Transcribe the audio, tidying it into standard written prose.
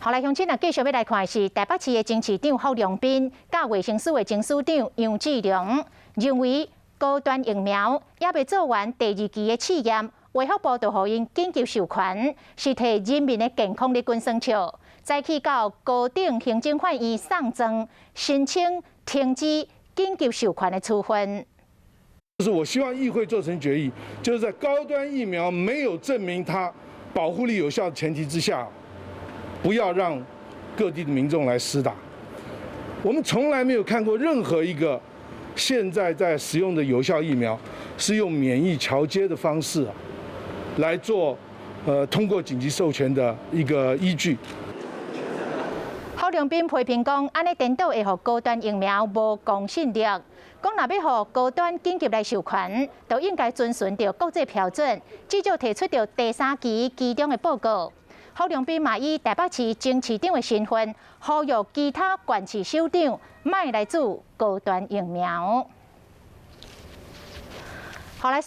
好來，鄉親啊，繼續欲來看的是台北市的前市長郝龍斌，佮衛生署的前署長楊志良，認為高端疫苗猶未做完第二期的試驗，衛福部就予𪜶緊急授權，是提人民的健康咧滾耍笑，早去到高等行政法院送狀，申請停止緊急授權的處分。就是我希望議會做成決議，就是在高端疫苗沒有證明它保護力有效的前提之下，不要讓各地的民眾來施打。我們從來沒有看過任何一個現在在使用的有效疫苗是用免疫橋接的方式來做，通過緊急授權的一個依據。郝龍斌批評講，按呢顛倒會予高端疫苗無公信力。講若欲予高端緊急來授權，就應該遵循著國際標準，至少提出著第三期期中的報告。郝龍斌嘛以台北市前市長的身份，呼籲其他縣市首長莫來注高端疫苗。好來。